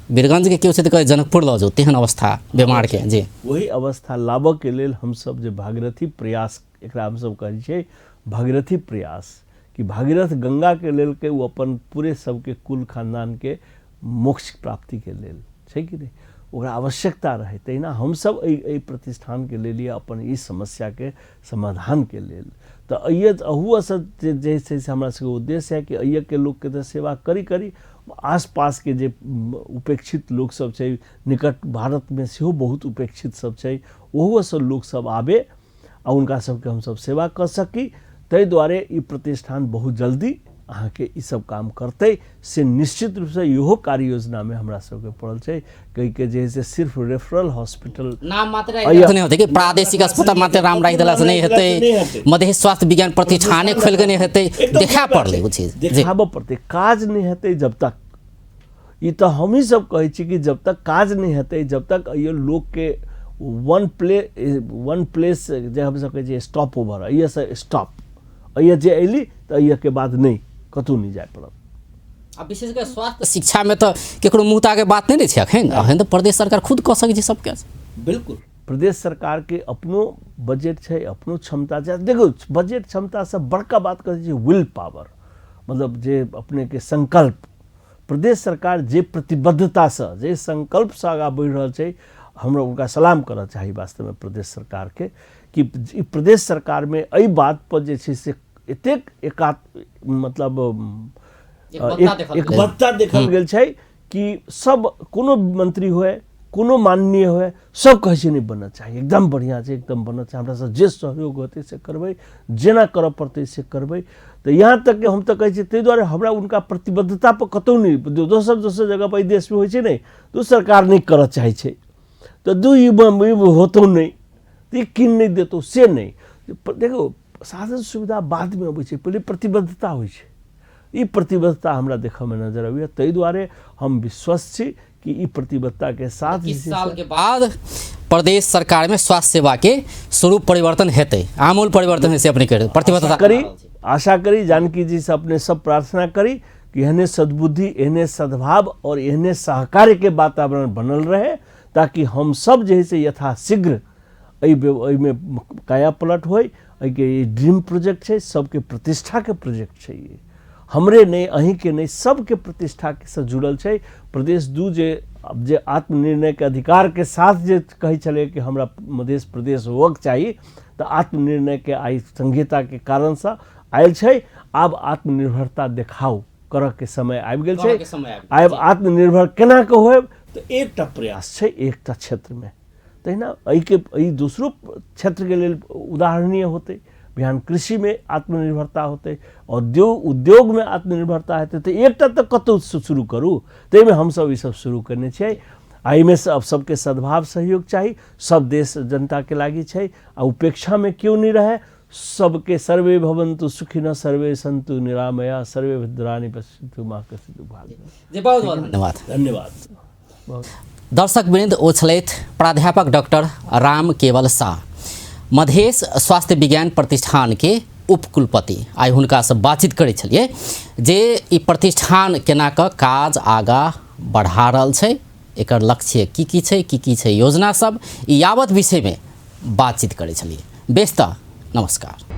वीरगंजके केओ छै तऽ कहतै जनकपुर लऽ जो, तेहन अवस्था बेमारके। जी वही अवस्था लाबऽके लेल हमसब जे भागीरथी प्रयास, एकरा हमसब कहै छियै भागीरथी प्रयास, कि भागीरथ गंगाके लेलकै ओ अपन पूरे सबके कुल खानदानके मोक्ष प्राप्तिके लेल छै कि नहि, ओकरा आवश्यकता रहै। तहिना हमसब एहि प्रतिष्ठानके लेलियै अपन ई समस्याके समाधानके लेल। तऽ अहूसँ जे छै से हमरा सबके उद्देश्य है कि एहिके लोकके तऽ सेवा करी करी, आसपासके जे उपेक्षित लोकसब छै, निकट भारतमे सेहो बहुत उपेक्षित सब छै, ओहोसँ लोकसब आबे आ हुनका सबके हमसब सेवा कऽ सकी। ताहि दुआरे ई प्रतिष्ठान बहुत जल्दी अहाँके ई सब काम करतै से निश्चित रूपसँ इहो कार्य योजनामे हमरा सबके पड़ल छै। कहिके जे है से सिर्फ रेफरल हॉस्पिटल नाम मात्र नहि होतै कि प्रादेशिक अस्पताल मात्र नाम राखि देलासँ नहि हेतै, मधेश स्वास्थ्य विज्ञान प्रतिष्ठाने खोलि कऽ नहि हेतै, देखा पड़लै ओ चीज देखाबऽ पड़तै, काज नहि हेतै जब तक। ई तऽ हमही सब कहै छी कि जब तक काज नहि हेतै, जब तक एहि लोकके वन प्लेस जे हमसब कहै छियै स्टॉप ओवर, एहिसँ स्टॉप, एहि जे अयली तऽ एहिके बाद नहि कतहु नहि जाय पड़त। आ विशेष कऽ स्वास्थ्य शिक्षामे तऽ केकरो मुँह ताके बात नहि ने छै अखन, अखन तऽ प्रदेश सरकार खुद कऽ सकै छै सबके। बिल्कुल, प्रदेश सरकारके अपनो बजट छै, अपनो क्षमता छै। देखियौ बजट क्षमतासँ बड़का बात कहै छै will power, मतलब जे अपनेके संकल्प, प्रदेश सरकार जे प्रतिबद्धतासँ जे संकल्पसँ आगाँ बढ़ि रहल छै, हमरा हुनका सलाम करऽ चाही वास्तवमे प्रदेश सरकारके कि ई प्रदेश सरकारमे एहि बातपर जे छै से एतेक एकात मतलब एकबद्धता देखल गेल छै कि सब कोनो मंत्री हुए, कोनो माननीय हुए, सब कहै छै नहि बनना चाही, एकदम बढ़िआँ छै, एकदम बनना चाही, हमरा सब जे सहयोग होतै से करबै, जेना करऽ पड़तै से करबै। तऽ यहाँ तक कि हम तऽ कहै छियै, ताहि दुआरे हमरा हुनका प्रतिबद्धता पर कतहु नहि, दोसर दोसर जगह पर एहि देशमे होइ छै नहि, तऽ सरकार नहि करऽ चाहै छै, तऽ दू ई होतौ नहि, तऽ ई कीन नहि देतौ, से नहि। देखियौ, साधन सुविधा बादमे अबै छै, पहिले प्रतिबद्धता होइ छै। ई प्रतिबद्धता हमरा देखऽमे नजर अबैए, ताहि दुआरे हम विश्वस्त छी कि ई प्रतिबद्धताके साथ 21 साल के बाद प्रदेश सरकार में स्वास्थ्य सेवा के स्वरूप परिवर्तन हेतै, आमूल परिवर्तन हेतै, से अपने कह प्रतिबद्धता करी, आशा करी, जानकी जी से अपने सब प्रार्थना करी कि एहने सद्बुद्धि, एहने सद्भाव और एहने सहकार्य के वातावरण बनल रहे, ताकि हम सब जे है से यथाशीघ्र एहिमे काया पलट होय। एहिके ई ड्रीम प्रोजेक्ट छै, सबके प्रतिष्ठाके प्रोजेक्ट छै, ई हमरे नहि, अहीँके नहि, सबके प्रतिष्ठासँ जुड़ल छै। प्रदेश 2 जे जे आत्मनिर्णयके अधिकारके साथ जे कहै छलै कि हमरा मधेश प्रदेश होबक चाही, तऽ आत्मनिर्णयके आइ संहिताके कारणसँ आयल छै। आब आत्मनिर्भरता देखाउ करऽके समय आबि गेल छै। आब आत्मनिर्भर केना कऽ होयब, तऽ एकटा प्रयास छै एकटा क्षेत्रमे, तहिना एहिके एहि दोसरो क्षेत्रके लेल उदाहरणीय होतै। बिहान कृषिमे आत्मनिर्भरता होतै, उद्योगमे आत्मनिर्भरता हेतै, तऽ एकटा तऽ कतहु शुरू करू, ताहिमे हमसभ ईसभ शुरू कयने छियै। आ एहिमे सबके सद्भाव सहयोग चाही, सब देश जनताके लागि छै, आ उपेक्षामे केओ नहि रहै, सबके सर्वे भवन्तु सुखिनः, सर्वे सन्तु निरामया, सर्वे भद्राणि पश्यन्तु मा कश्चित् दुर्भाग्यं। जी, बहुत बहुत धन्यवाद। धन्यवाद। बहुत। दर्शक वृंद, ओ छलथि प्राध्यापक डॉक्टर राम केवल शाह, मधेश स्वास्थ्य विज्ञान प्रतिष्ठान के उपकुलपति। आइ हुनकासँ बातचीत करै छलियै जे ई प्रतिष्ठान केना कऽ काज आगाँ बढ़ा रहल छै, एकर लक्ष्य की की छै, की की छै योजना सब, ई यावत विषयमे बातचीत करै छलियै। बेस तऽ नमस्कार।